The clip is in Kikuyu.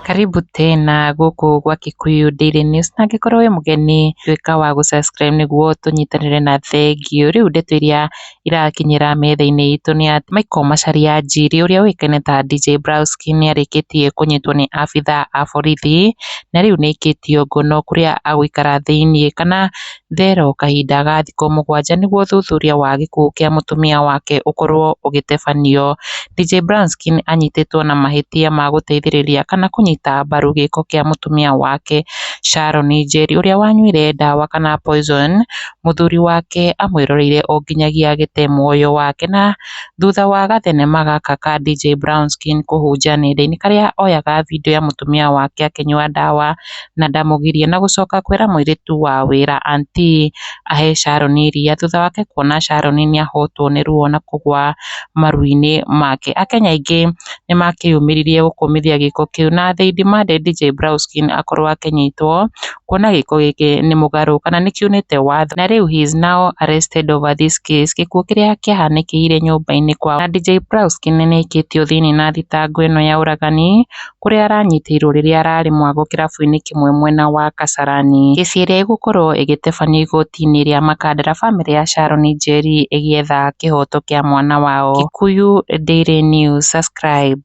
Karibu tena gũkũ gwa Kikuyu Daily News, na angĩkorwo wĩ mũgeni tuĩka wa gũ-subscribe nĩguo tũnyitanĩre na thengiũ. Rĩu ndeto iria irakinyĩra metha-inĩ itũ nĩ atĩ Michael Macharia Njiri ũrĩa ũĩkaine ta DJ Brownskin nĩ arĩkĩtie kũnyitwo nĩ abithaa a borithi na rĩu nĩ aikĩtio ngono kũrĩa agũikara thĩiniĩ kana thero kahinda ga thikũ 7 nĩguo ũthuthuria wa gĩkuũ kĩa mũtumia wake ũkorwo ũgĩtabanio. DJ Brownskin anyitĩtwo na mahĩtia ma gũteithĩrĩria kana kũnyita mbaru gĩko kĩa mũtumia wake Sharon Njeri ũrĩa wanyuire ndawa kana poison mũthuri wake amwĩroreire o nginyagia agĩte muoyo wake. Na thutha wa gathenema gaka ka DJ Brownskin kũhunja nenda-inĩ karĩa oyaga video ya mũtumia wake akĩnyua ndawa na ndamũgirie na gũcoka kwĩra mũirĩtu wa wĩra anti ahe Sharon iria thutha wake kuona Sharon nĩahotwo nĩ ruo na kũgwa maru-inĩ make. Akenya aingĩ nĩmakĩyumĩririe gũkũmithia gĩko kĩu na they demanded DJ Brownskin akorwo akĩnyitwo kuona gĩko gĩkĩ nĩ mũgarũ kana nĩkiunĩte watho na rĩu he is now arrested over this case. Gĩkuũ kĩrĩa kĩahanĩkĩire nyũmba-inĩ kwao na DJ Brownskin nĩaikĩtio thĩiniĩ na thitango ĩno ya ũragani kũrĩa aranyitĩirwo rĩrĩa ararĩ mwago kĩrabu-inĩ kĩmwe mwena wa Kasarani. Kesi ĩrĩa ĩgũkorwo ĩgĩtabanio igoti-inĩ rĩa Makandara, bamĩrĩ ya Sharon Njeri ĩgĩetha kĩhoto kĩa mwana wao. Kikuyu Daily News, subscribe.